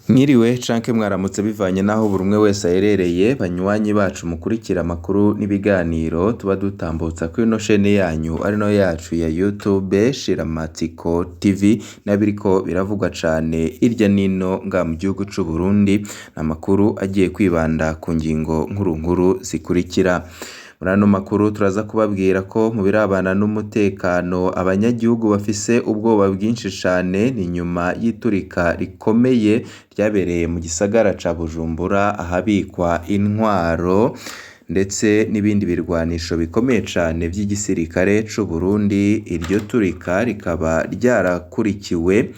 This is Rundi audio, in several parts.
Mwiriwe canke mwaramutse bivanye n'aho buri umwe wese aherereye, banywanyi bacu mukurikira amakuru n'ibiganiro tuba dutambutsa kuri ino shene yanyu ari nayo yacu ya YouTube Shiramatsiko TV, n'abiriko biravugwa cane hirya nino ngaha mu gihugu c'u Burundi, amakuru agiye kwibanda ku ngingo nkuru nkuru zikurikira. Muri ano makuru turaza kubabwira ko mu birabana n'umutekano abanyagihugu bafise ubwoba bwinshi cane, ni nyuma y'iturika rikomeye ryabereye mu gisagara ca Bujumbura ahabikwa intwaro ndetse n'ibindi birwanisho bikomeye cane vy'igisirikare c'u Burundi, iryo turika rikaba ryarakurikiwe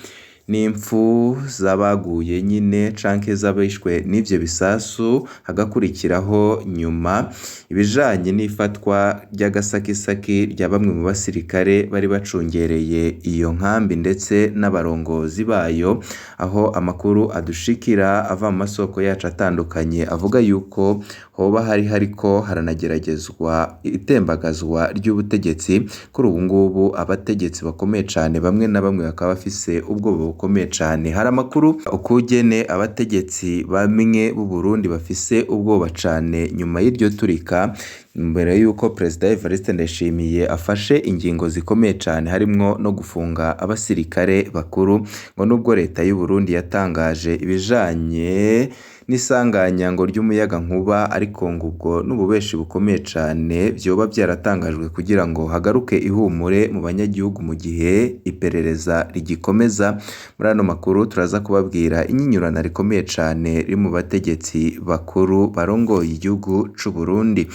n'impfu z'abaguye nyine canke z'abishwe n'ivyo bisasu, hagakurikiraho nyuma ibijanye n'ifatwa ry'agasakisaki rya bamwe mu basirikare bari bacungereye iyo nkambi ndetse n'abarongozi bayo, aho amakuru adushikira ava mu masoko yacu atandukanye avuga yuko hoba hari hariko haranageragezwa itembagazwa ry'ubutegetsi, kuri ubu ngubu abategetsi bakomeye cane bamwe na bamwe bakaba bafise ubwoba bukomeye cane. Hari amakuru ukugene abategetsi bamwe b'u Burundi bafise ubwoba cane nyuma y'iryo turika, mbere yuko Perezida Evariste Ndayishimiye afashe ingingo zikomeye cane harimwo no gufunga abasirikare bakuru, ngo nubwo leta y'u Burundi yatangaje ibijanye n'isanganya ngo ry'umuyagankuba, ariko ngo ubwo n'ububeshi bukomeye cane vyoba vyaratangajwe kugira ngo hagaruke ihumure mu banyagihugu mu gihe iperereza rigikomeza. Muri ano makuru turaza kubabwira inyinyurana rikomeye cane riri mu bategetsi bakuru barongoye igihugu c'u Burundi.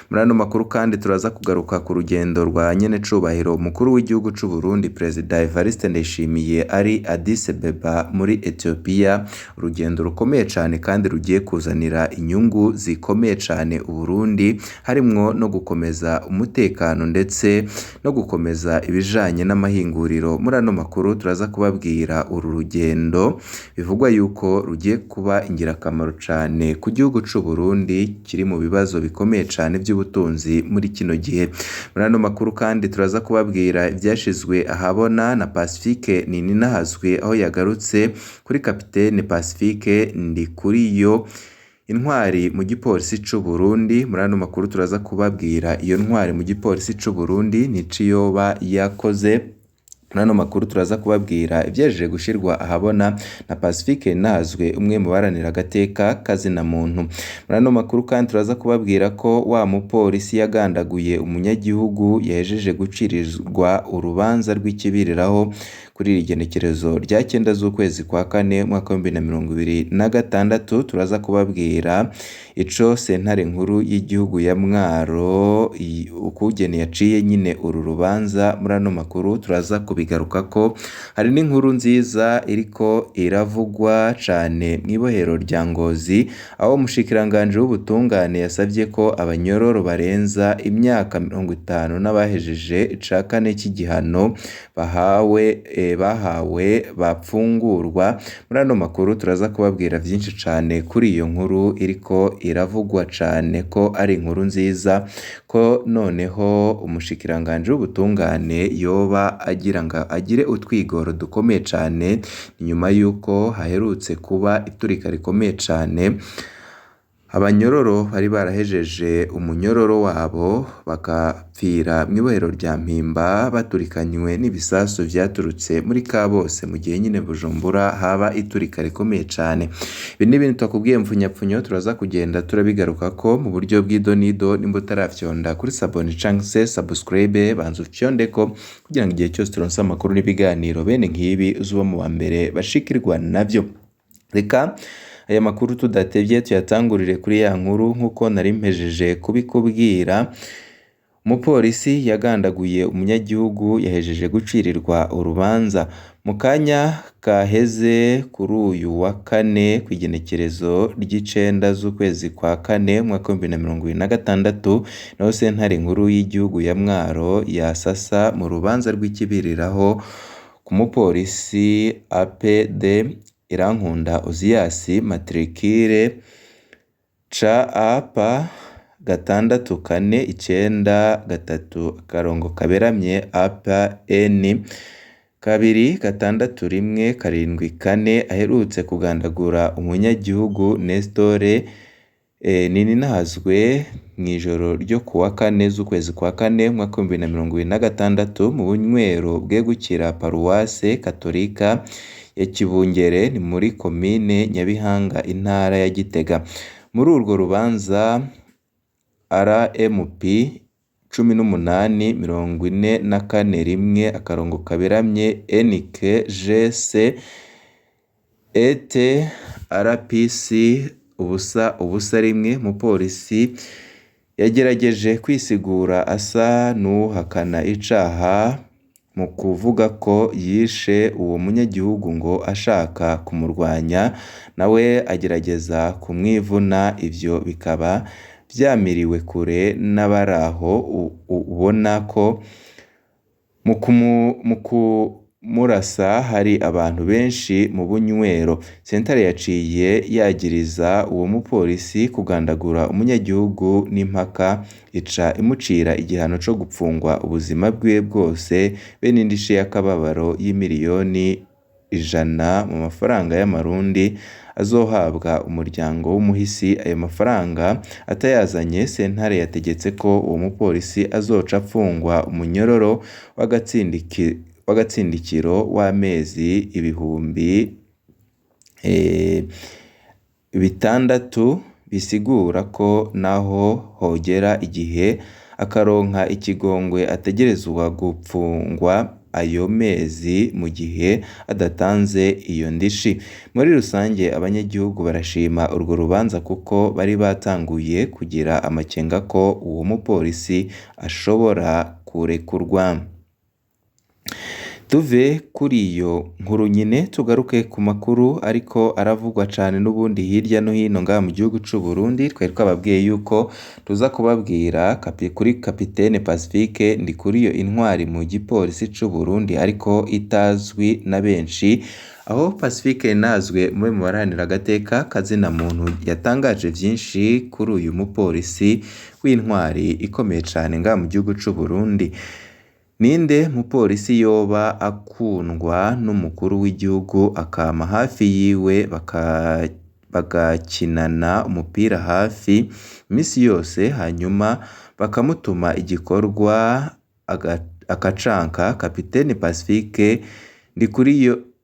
Muri ano makuru kandi turaza kugaruka ku rugendo rwa nyenecubahiro umukuru w'igihugu c'u Burundi Perezida Evariste Ndayishimiye ari Addis Abeba muri Ethiopia, urugendo rukomeye cane kandi rugiye kuzanira inyungu zikomeye cane Uburundi, harimwo no gukomeza umutekano ndetse no gukomeza ibijanye n'amahinguriro. Muri ano makuru turaza kubabwira uru rugendo bivugwa yuko rugiye kuba ingirakamaro cane ku gihugu c'u Burundi kiri mu bibazo bikomeye cane vy'ubutunzi muri kino gihe. Muri ano makuru kandi turaza kubabwira ivyashizwe ahabona na Pacifique Nininahazwe, aho yagarutse kuri Kapitene Pacifique Ndikuriyo, intwari mu gipolisi c'u Burundi. Muri ano makuru turaza kubabwira iyo ntwari mu gipolisi c'u Burundi n'ico yoba yakoze. Muri ano makuru turaza kubabwira ivyahejeje gushirwa ahabona na Pacifique Nazwe, umwe mu baharanira agateka kazina muntu. Muri ano makuru kandi turaza kubabwira ko wa mupolisi yagandaguye umunyagihugu yahejeje gucirirwa urubanza rw'ikibiriraho kuri iri genekerezo rya 9 z'ukwezi kwa kane umwaka w'ibihumbi na mirongo ibiri na gatandatu. Turaza kubabwira ico sentare nkuru y'igihugu ya Mwaro ukugene yaciye nyine uru rubanza. Muri ano makuru turaza kubigarukako. Hari n'inkuru nziza iriko iravugwa cane mw'ibohero rya Ngozi, aho umushikiranganji w'ubutungane yasavye ko abanyororo barenza imyaka 50 n'abahejeje ica kane c'igihano bahawe bapfungurwa. Muri ano makuru turaza kubabwira vyinshi cane kuri iyo nkuru iriko iravugwa cane ko ari inkuru nziza, ko noneho umushikiranganji w'ubutungane yoba agira ngo agire utwigoro dukomeye cane, nyuma yuko haherutse kuba iturika rikomeye cane, abanyororo bari barahejeje umunyororo wabo bakapfira mw'ibohero rya Mpimba baturikanywe n'ibisasu vyaturutse muri Kabose, mu gihe nyine Bujumbura haba iturika rikomeye cane. Ibi ni ibintu twakubwiye mfunyapfunyo, turaza kugenda turabigarukako mu buryo bw'idonido. Nimba utaravyonda kuri sabone canke se subscribe, banza ufyondeko kugira ngo igihe cyose turonse amakuru n'ibiganiro bene nk'ibi uzoba mu ba mbere bashikirwa navyo. Reka aya makuru tudatevye tuyatangurire kuri ya nkuru nk'uko nari mpejeje kubikubwira. Umupolisi yagandaguye umunyagihugu yahejeje gucirirwa urubanza. Mu kanya kaheze kuri uyu wa kane kw'igenekerezo ry'icenda z'ukwezi kwa kane umwaka w'ibihumbi na mirongo ibiri na gatandatu, naho sentare nkuru y'igihugu ya Mwaro yasasa mu rubanza rw'ikibiriraho ku mupolisi APD Irankunda Ozias matricule CAP 64993 akarongo kaberamye APN. 266174 aherutse kugandagura umunyagihugu Nestor Nininahazwe mw'ijoro ryo kuwa kane z'ukwezi kwa kane umwaka w'2026 mu bunywero bwegukira paruwase katolika ya Kibungere ni muri komine Nyabihanga intara ya Gitega. Muri urwo rubanza RMP 18 44 1 akarongo kaberamye NKGC ET RPC 0 0 1 umupolisi yagerageje kwisigura asa n'uwuhakana icaha mu kuvuga ko yishe uwo munyagihugu ngo ashaka kumurwanya, nawe agerageza kumwivuna, ivyo bikaba vyamiriwe kure n'abaraho ubona ko mu kumurasa hari abantu benshi mu bunywero. Sentare yaciye yagiriza uwo mupolisi kugandagura umunyagihugu n'impaka, ica imucira igihano co gupfungwa ubuzima bwiwe bwose be n'indishyi y'akababaro y'imiriyoni 100 mu mafaranga y'amarundi azohabwa umuryango w'umuhisi. Ayo mafaranga atayazanye, sentare yategetse ko uwo mupolisi azoca apfungwa umunyororo w'agatsindikiro w'amezi 6000, bisigura ko naho hogera igihe akaronka ikigongwe ategerezwa gupfungwa ayo mezi mu gihe adatanze iyo ndishi. Muri rusange abanyagihugu barashima urwo rubanza kuko bari batanguye kugira amakenga ko uwo mupolisi ashobora kurekurwa. Tuve kuri iyo nkuru nyine tugaruke ku makuru ariko aravugwa cane n'ubundi hirya no hino ngaha mu gihugu c'u Burundi. Twari twababwiye yuko tuza kubabwira kuri Kapitene Pacifique Ndikuriyo, intwari mu gipolisi c'u Burundi ariko itazwi na benshi, aho Pacifique Nazwe umwe mu baharanira agateka kazina muntu yatangaje vyinshi kuri uyu mupolisi w'intwari ikomeye cane ngaha mu gihugu c'u Burundi. Ninde mupolisi yoba akundwa n'umukuru w'igihugu akama hafi yiwe bagakinana umupira hafi misi yose, hanyuma bakamutuma igikorwa akacanka? Kapitene Pacifique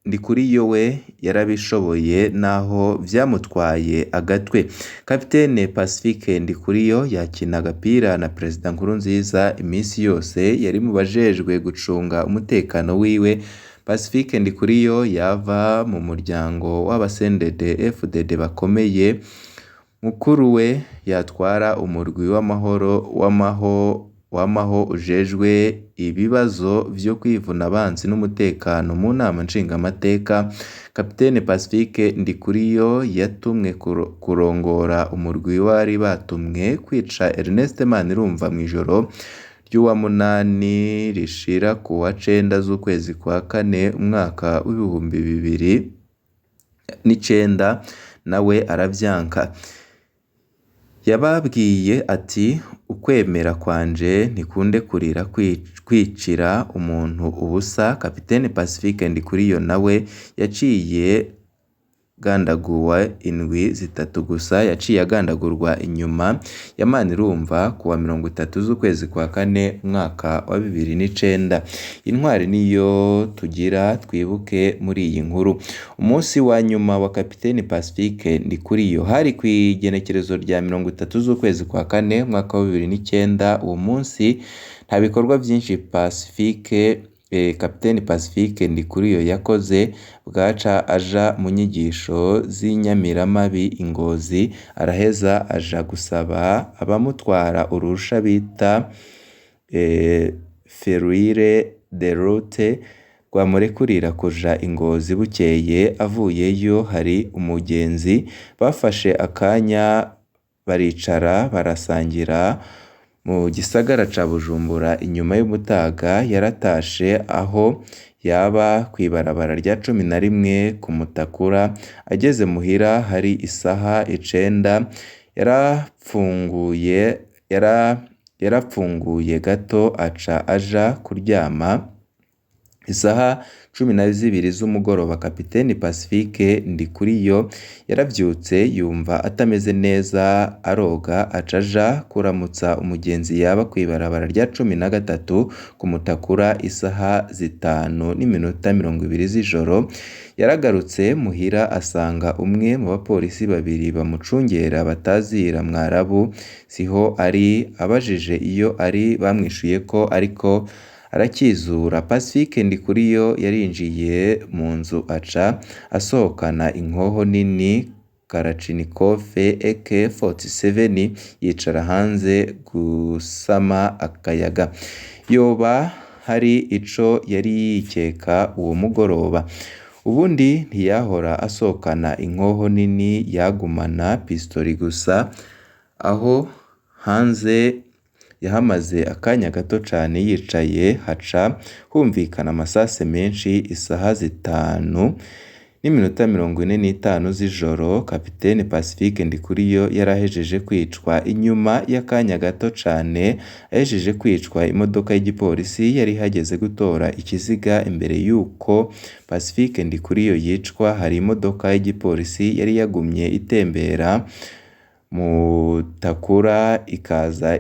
Ndikuriyo we yarabishoboye naho vyamutwaye agatwe. Kapitene Pacifique Ndikuriyo yakina agapira na Perezida Nkurunziza imisi yose, yari mu bajejwe gucunga umutekano wiwe. Pacifique Ndikuriyo yava mu muryango w'abasendede FDD bakomeye, mukuru we yatwara umurwi w'amahoro wamaho ujejwe ibibazo vyo kwivuna abansi n'umutekano mu nama nshingamateka. Kapitene Pacifique Ndikuriyo yatumwe kurongora umurwi wari batumwe kwica Ernest Manirumva mw'ijoro ry'uwa munani rishira kuwa cenda z'ukwezi kwa kane umwaka w'2009, nawe aravyanka. Yababwiye ati ukwemera kwanje ntikundekurira kwicira umuntu ubusa. Kapitene Pacifique Ndikuriyo nawe yaciye agandaguwe indwi zitatu gusa, yaciye agandagurwa inyuma ya Manirumva kuwa 30 z'ukwezi kwa kane umwaka wa 2009. Intwari niyo tugira twibuke muri iyi nkuru. Umunsi wa nyuma wa Kapitene Pacifique Ndikuriyo hari kw'igenekerezo rya 30 z'ukwezi kwa kane umwaka wa 2009. Uwo munsi nta bikorwa vyinshi Pacifique Kapiteni Pacifique Ndikuriyo yakoze, bwaca aja mu nyigisho z'inyamiramabi i Ngozi, araheza aja gusaba abamutwara uruhusha bita Ferrure de route rwamurekurira kuja i Ngozi. Bukeye avuyeyo hari umugenzi bafashe akanya baricara barasangira mu gisagara ca Bujumbura. Inyuma y'umutaga yaratashe aho yaba kw'ibarabara rya 11 ku Mutakura. Ageze muhira hari isaha 9, yarapfunguye gato aca aja kuryama. Isaha 12 z'umugoroba Kapiteni Pacifique Ndikuriyo yaravyutse yumva atameze neza, aroga aca aja kuramutsa umugenzi yaba kw'ibarabara rya 13 ku Mutakura isaha 5:20 z'ijoro. Yaragarutse muhira asanga umwe mu bapolisi babiri bamucungera batazira Mwarabu siho ari, abajije iyo ari bamwishuye ko ariko arakizura. Pacifique Ndikuriyo yarinjiye mu nzu aca asohokana inkoho nini Kalachnikov AK-47 yicara hanze gusama akayaga. Yoba hari ico yari yikeka uwo mugoroba. Ubundi ntiyahora asohokana inkoho nini, yagumana pistori gusa. Aho hanze yahamaze akanya gato cane yicaye, haca humvikana amasase menshi. Isaha 5:45 z'ijoro Kapiteni Pacifique Ndikuriyo yarahejeje kwicwa. Inyuma y'akanya gato cane ahejeje kwicwa, imodoka y'igipolisi yari ihageze gutora ikiziga. Imbere y'uko Pacifique Ndikuriyo yicwa, hari imodoka y'igipolisi yari yagumye itembera Mutakura ikaza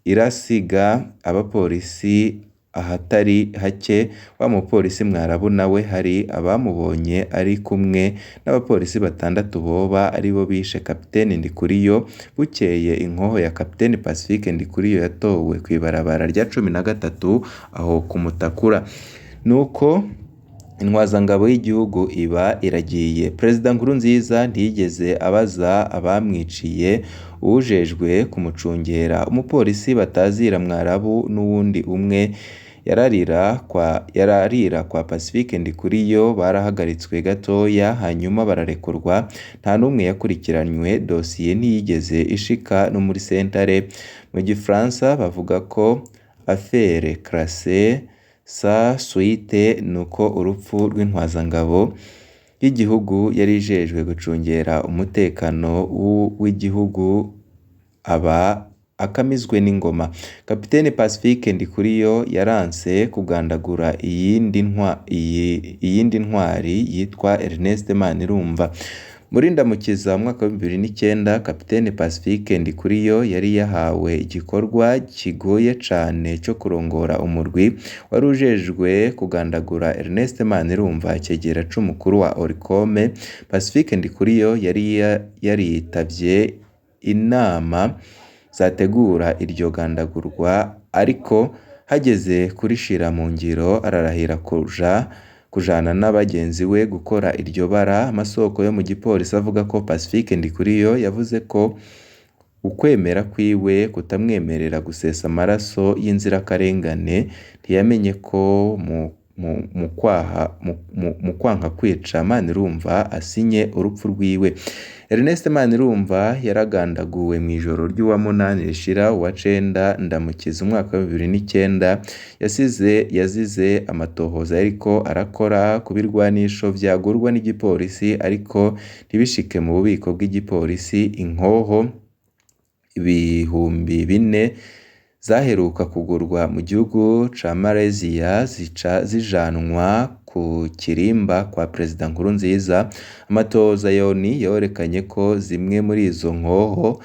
irasiga abapolisi ahatari hake. Wa mupolisi Mwarabu nawe hari abamubonye ari kumwe n'abapolisi batandatu boba aribo bishe Kapiteni Ndikuriyo. Bukeye inkoho ya Kapiteni Pacifique Ndikuriyo yatowe kw'ibarabara rya 13 aho ku Mutakura. Nuko intwazangabo y'igihugu iba iragiye. Perezida Nkurunziza ntiyigeze abaza abamwiciye, uwujejwe kumucungera, umupolisi batazira Mwarabu n'uwundi umwe yararira kwa Pacifique Ndikuriyo barahagaritswe gatoya hanyuma bararekurwa, nta n'umwe yakurikiranywe. Dosiye ntiyigeze ishika no muri sentare. Mu gifaransa bavuga ko affaire classée sans suite. Nuko urupfu rw'intwazangabo y'igihugu yari ijejwe gucungera umutekano w'igihugu aba akamizwe n'ingoma. Kapiteni Pacifique Ndikuriyo yaranse kugandagura iyindi ntwari yitwa Ernest Manirumva. Muri Ndamukiza mu mwaka wa 2009, Kapiteni Pacifique Ndikuriyo yari yahawe igikorwa kigoye cane co kurongora umurwi wari ujejwe kugandagura Ernest Manirumva, icegera c'umukuru wa Oricome. Pacifique Ndikuriyo yari yaritavye inama zategura iryo gandagurwa, ariko hageze kurishira mu ngiro ararahira kujana na bagenzi we gukora iryo bara. Amasoko yo mu gipolisi avuga ko Pacifique Ndikuriyo yavuze ko ukwemera kwiwe kutamwemerera gusesa amaraso y'inzirakarengane. Ntiyamenye ko mu kwanka kwica Manirumva asinye urupfu rwiwe. Ernest Manirumva yaragandaguwe mw'ijoro ry'uwa munani rishira uwa cenda Ndamukiza umwaka wa 2009. Yazize amatohoza yariko arakora ku birwanisho vyagurwa n'igipolisi ariko ntibishike mu bubiko bw'igipolisi. Inkoho 4000 zaheruka kugurwa mu gihugu ca Malaysia zica zijanwa ku kirimba kwa Perezida Nkurunziza. Amatohoza ya ONU yerekanye ko zimwe muri izo nkoho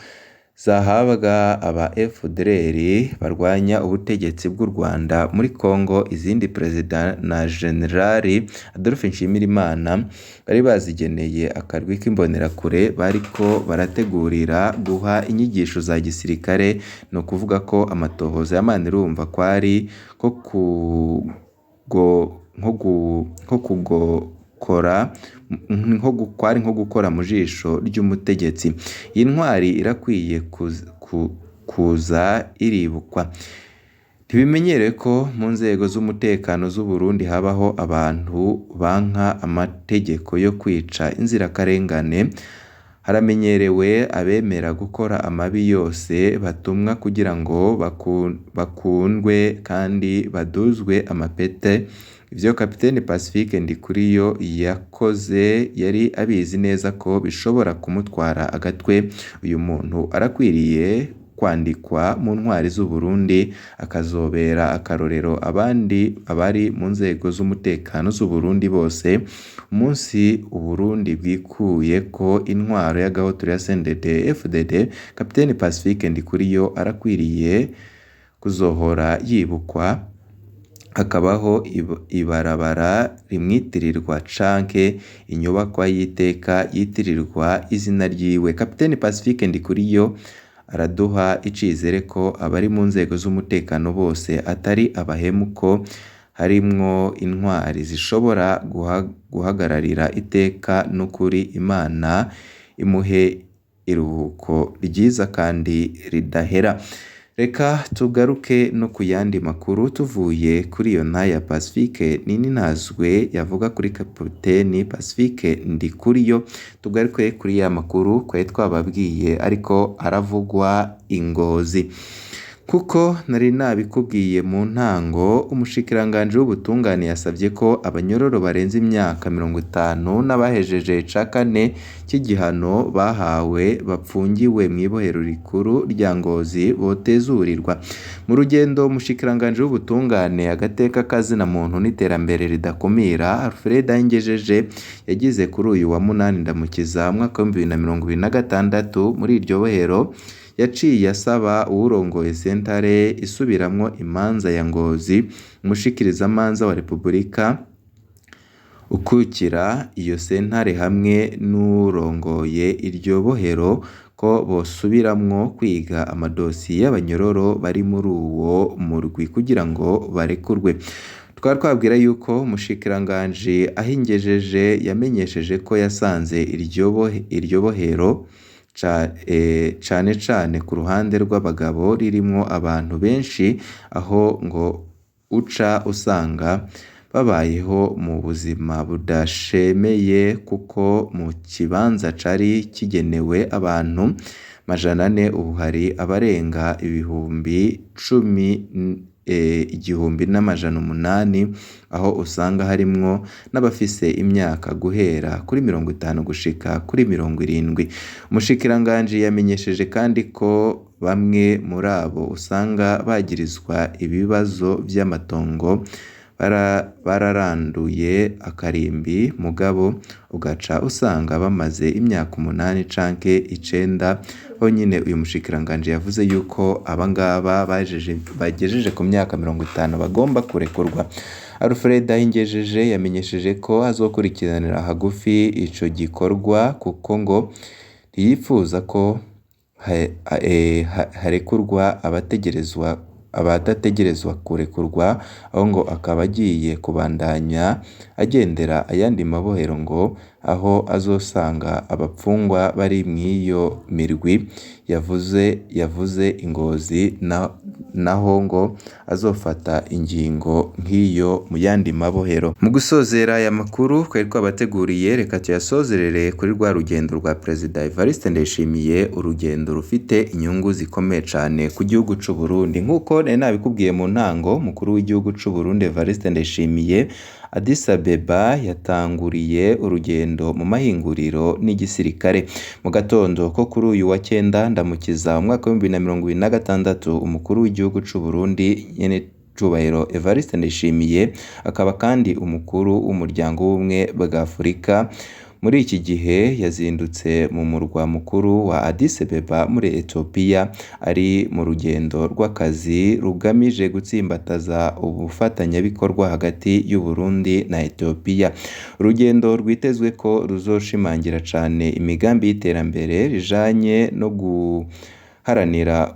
zahabwa aba FDLR barwanya ubutegetsi bw'u Rwanda muri Congo, izindi Perezida na Generali Adolphe Nshimirimana bari bazigeneye akarwi k'imbonerakure bariko barategurira guha inyigisho za gisirikare. Ni ukuvuga ko amatohoza ya Manirumva kwari kwari nko gukora mu jisho ry'umutegetsi. Iyi ntwari irakwiye kuza iribukwa. Ntibimenyerewe ko mu nzego z'umutekano z'u Burundi habaho abantu banka amategeko yo kwica inzirakarengane. Haramenyerewe abemera gukora amabi yose batumwa kugira ngo bakundwe kandi baduzwe amapete. Ivyo Kapiteni Pacifique Ndikuriyo yakoze yari abizi neza ko bishobora kumutwara agatwe. Uyu muntu arakwiriye kwandikwa mu ntwari z'Uburundi, akazobera akarorero abandi abari mu nzego z'umutekano z'Uburundi bose. Umunsi Uburundi bwikuyeko intwaro y'agahotoro ya CNDD FDD, Kapiteni Pacifique Ndikuriyo arakwiriye kuzohora yibukwa, hakabaho ibarabara rimwitirirwa canke inyubakwa y'iteka yitirirwa izina ryiwe. Kapiteni Pacifique Ndikuriyo araduha icizere ko abari mu nzego z'umutekano bose atari abahemu, ko harimwo intwari zishobora guhagararira iteka n'ukuri. Imana imuhe iruhuko ryiza kandi ridahera. Reka tugaruke no ku yandi makuru tuvuye kuri iyo ntahe ya Pacifique Nininazwe yavuga kuri Kapiteni Pacifique Ndikuriyo, tugaruke kuri ya makuru twari twababwiye ariko aravugwa i Ngozi. Kuko nari nabikubwiye mu ntango, umushikiranganji w'ubutungane yasavye ko abanyororo barenze imyaka 50 n'abahejeje ica kane c'igihano bahawe bapfungiwe mw'ibohero rikuru rya Ngozi botezurirwa. Mu rugendo umushikiranganji w'ubutungane, agateka kazina muntu n'iterambere ridakumira, Alfred Ahingejeje yagize kuri uyu wa munani Ndamukiza umwaka w'2026 muri iryo bohero, yaciye asaba uwurongoye sentare isubiramwo imanza ya Ngozi, umushikirizamanza wa Repubulika ukukira iyo sentare hamwe n'uwurongoye iryo bohero ko bosubiramwo kwiga amadosiye y'abanyororo bari muri uwo murwi kugira ngo barekurwe. Twari twabwira yuko umushikiranganji Ahingejeje yamenyesheje ko yasanze iryo bohero cane cane ku ruhande rw'abagabo ririmwo abantu benshi, aho ngo uca usanga babayeho mu buzima budashemeye, kuko mu kibanza cari kigenewe abantu 400 ubu hari abarenga 10,800, aho usanga harimwo n'abafise imyaka guhera kuri 50 gushika kuri 70. Umushikiranganji yamenyesheje kandi ko bamwe muri abo usanga bagirizwa ibibazo vy'amatongo bararanduye akarimbi, mugabo ugaca usanga bamaze imyaka 8 canke 9. Honyene uyu mushikiranganji yavuze yuko abangaba bagejeje ku myaka 50 bagomba kurekurwa. Alfred Ahingejeje yamenyesheje ko azokurikiranira hagufi ico gikorwa, kuko ngo ntiyipfuza ko harekurwa abadategerezwa kurekurwa, aho ngo akaba agiye kubandanya agendera ayandi mabohero ngo aho azosanga abapfungwa bari mw'iyo mirwi yavuze i Ngozi, naho ngo azofata ingingo nk'iyo mu yandi mabohero. Mu gusozera aya makuru twari twabateguriye, reka tuyasozerere kuri rwa rugendo rwa Perezida Evariste Ndayishimiye, urugendo rufite inyungu zikomeye cane ku gihugu c'Uburundi. Nk'uko nari nabikubwiye mu ntango, umukuru w'igihugu c'Uburundi Evariste Ndayishimiye Addis Abeba yatanguriye urugendo mu mahinguriro n'igisirikare. Mu gatondo ko kuri uyu wa 9 Ndamukiza umwaka w'2026, umukuru w'igihugu c'Uburundi Nyenecubahiro Evariste Ndayishimiye, akaba kandi umukuru w'umuryango w'ubumwe bwa Afurika, muri iki gihe yazindutse mu murwa mukuru wa Addis Abeba muri Ethiopia, ari mu rugendo rw'akazi rugamije gutsimbataza ubufatanyabikorwa hagati y'Uburundi na Ethiopia. Urugendo rwitezwe ko ruzoshimangira cane imigambi y'iterambere rijanye no guharanira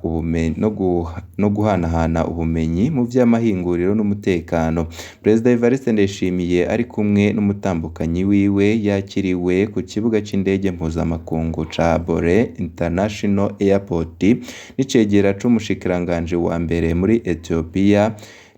no guhanahana ubumenyi mu vy'amahinguriro n'umutekano. Perezida Evariste Ndayishimiye ari kumwe n'umutambukanyi wiwe yakiriwe ku kibuga c'indege mpuzamakungu ca Bole International Airport n'icegera c'umushikiranganji wa mbere muri Ethiopia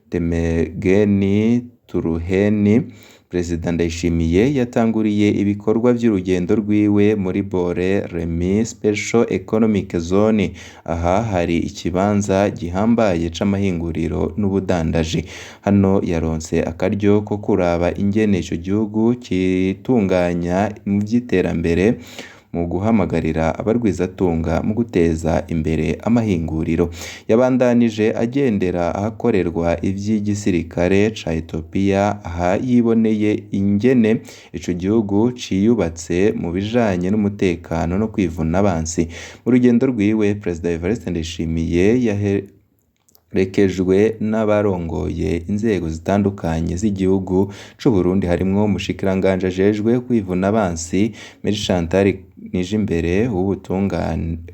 Temegeni Turuheni. Perezida Ndayishimiye yatanguriye ibikorwa vy'urugendo rwiwe muri Bole Remi Special Economic Zone. Aha hari ikibanza gihambaye c'amahinguriro n'ubudandaji. Hano yaronse akaryo ko kuraba ingene ico gihugu citunganya mu vy'iterambere mu guhamagarira abarwizatunga mu guteza imbere amahinguriro. Yabandanije agendera ahakorerwa ivy'igisirikare ca Ethiopia, aha yiboneye ingene ico gihugu ciyubatse mu bijanye n'umutekano no kwivuna abansi. Mu rugendo rwiwe, Perezida Evariste Ndayishimiye yaherekejwe n'abarongoye inzego zitandukanye z'igihugu c'Uburundi, harimwo umushikiranganji ajejwe kwivuna abansi Mary Chantal Nijimbere,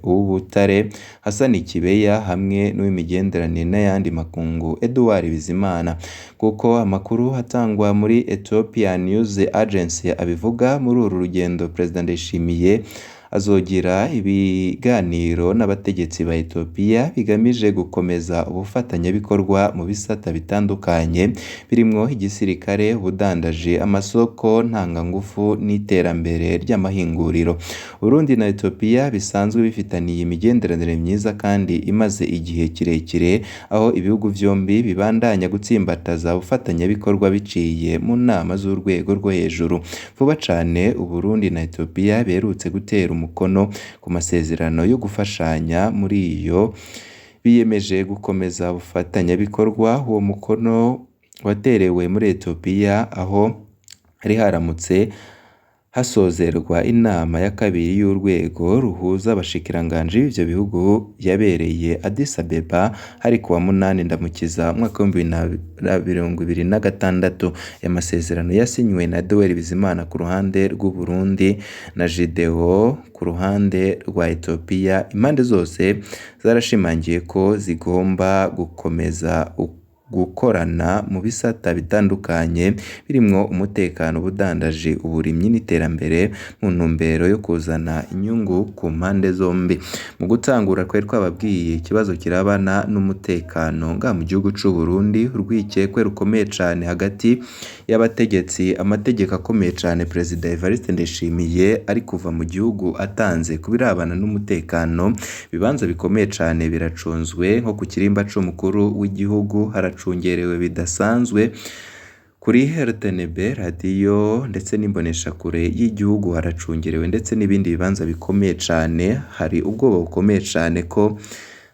uw'ubutare Hassan Kibeya hamwe n'uw'imigenderanire n'ayandi makungu Edouard Bizimana. Kuko amakuru atangwa muri Ethiopia News Agency abivuga, muri uru rugendo Perezida Ndayishimiye azogira ibiganiro n'abategetsi ba Ethiopia bigamije gukomeza ubufatanyabikorwa mu bisata bitandukanye birimwo igisirikare, ubudandaji, amasoko ntangangufu n'iterambere ry'amahinguriro. Burundi na Ethiopia bisanzwe bifitaniye imigenderanire myiza kandi imaze igihe kirekire, aho ibihugu vyombi bibandanya gutsimbataza ubufatanyabikorwa biciye mu nama z'urwego rwo hejuru. Vuba cane Uburundi na Ethiopia biherutse gutera umukono ku masezerano yo gufashanya, muri iyo biyemeje gukomeza ubufatanyabikorwa. Uwo mukono waterewe muri Ethiopia aho hari haramutse hasozerwa inama ya kabiri y'urwego ruhuza abashikiranganji b'ivyo bihugu yabereye Addis Abeba, hari kuwa 8 Ndamukiza umwaka w'2026. Aya masezerano yasinywe na Edouard Bizimana ku ruhande rw'Uburundi na Gideon ku ruhande rwa Ethiopia. Impande zose zarashimangiye ko zigomba gukomeza gukorana mu bisata bitandukanye birimwo umutekano, ubudandaji, uburimyi n'iterambere, mu ntumbero yo kuzana inyungu ku mpande zombi. Mu gutangura twari twababwiye ikibazo kirabana n'umutekano ngaha mu gihugu c'u Burundi, urwikekwe rukomeye cane hagati y'abategetsi, amategeko akomeye cane Perezida Evariste Ndayishimiye ari kuva mu gihugu atanze ku birabana n'umutekano. Ibibanza bikomeye cane biracunzwe, nko ku kirimba c'umukuru w'igihugu haracungerewe bidasanzwe, kuri RTNB radiyo ndetse n'imboneshakure y'igihugu haracungerewe, ndetse n'ibindi bibanza bikomeye cane. Hari ubwoba bukomeye cane ko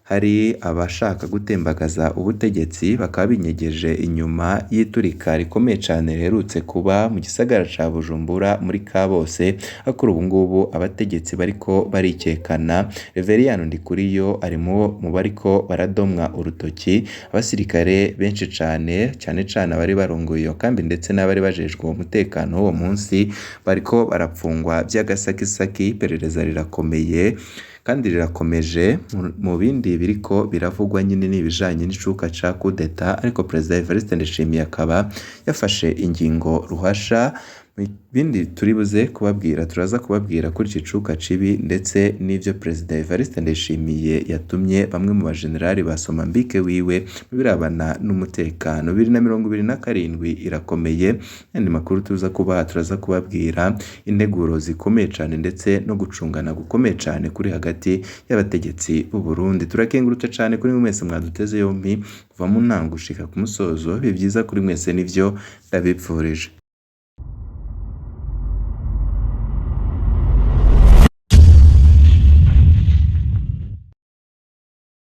hari abashaka gutembagaza ubutegetsi, bakaba binyegeje inyuma y'iturika rikomeye cane riherutse kuba mu gisagara ca Bujumbura muri Kabose, aho kuri ubu ngubu abategetsi bariko barikekana. Reveriyani Ndikuriyo ari mu bariko baradomwa urutoki, abasirikare benshi cane, cane cane abari barongoye iyo kambi ndetse n'abari bajejwe uwo mutekano w'uwo munsi bariko barapfungwa vy'agasakisaki. Iperereza rirakomeye kandi rirakomeje. Mu bindi biriko biravugwa nyine n'ibijanye n'icuka ca kudeta, ariko Perezida Evariste Ndayishimiye akaba yafashe ingingo ruhasha. Mu bindi turi buze kubabwira, turaza kubabwira kuri iki cuka cibi ndetse n'ivyo Perezida Evariste Ndayishimiye yatumye bamwe mu bajenerali ba Somambike wiwe mu birabana n'umutekano. 2027 irakomeye. Ayandi makuru tuza kubaha, turaza kubabwira integuro zikomeye cane ndetse no gucungana gukomeye cane kuri hagati y'abategetsi b'u Burundi. Turakengurutse cane kuri mwese mwaduteze yompi kuva mu ntango gushika ku musozo. Bibe vyiza kuri mwese nivyo ndabipfurije.